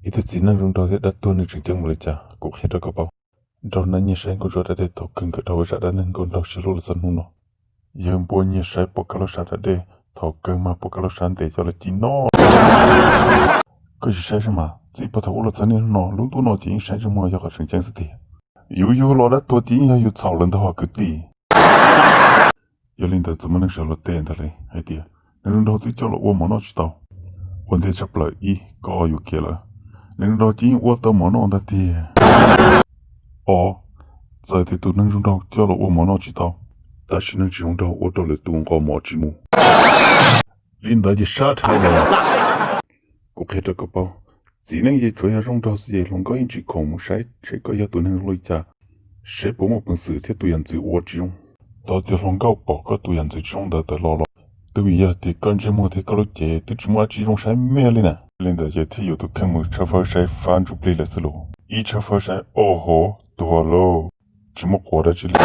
Ib tug txiv neej zoo nraug thiab dab tuag nws tseem ceeb mus li cas kuv qhia rau koj paub. Nrog nab nyiag saib nkauj ntsuab da dej thaum kawg nkawd dhau zam dab neeg nkauj nraug sib hlub los txog hnub no. Yawg npua nyiag saib pom kab laub sab da dej thaum kawg mas pom kab laub sab ntev coj los ci noj. Koj sim saib saib mas txij puag thaum ub los txog niaj hnub no lub ntuj no ces yeej saib ntsej muag yog qhov tseem ceeb xwb tiag. Yus yug los dab tuag ces yeej yog yus txhaum lawm ntag hos kwv tij. Yog li ntawd txawm muaj neeg sawv los teb ntag li hais tias neeg zoo nraug twb coj los ua mov noj tsis tau. Ua ntej tshaj plaws ib, koj yuam kev lawm, neeg zoo nraug ces yeej ua tau mov noj ntag tiag. Ob, txawm tias tus neeg zoo nraug coj los ua mov noj tsis tau, tab sis neeg tsis zoo nraug ua rau lwm tus nqos mov tsis mus. Li ntawd ces sab dhau lawm. Kuv qhia rau koj paub, txiv neej ces tsuav yog zoo nraug xwb ces hluas nkauj yeej tsis khoom mus saib seb koj yog tus neeg zoo li cas, seb puas muaj peev xwm thiab tus yam ntxwv ua tsis zoo. Tau tias hluas nkauj pom koj tus yam ntxwv tsis zoo ntawd tawm los los, twb vim yog tias koj ntsej muag thiab koj lub cev twb tsis muaj dab tsi zoo saib me li na. Li ntawd ces thiaj yuav tus kheej mus tshawb fawb saib fab ntsuj plig lawm xwb los. Ib tshawb fawb saib, o hov, tuag lauj, tsis muaj quav dab tsi li.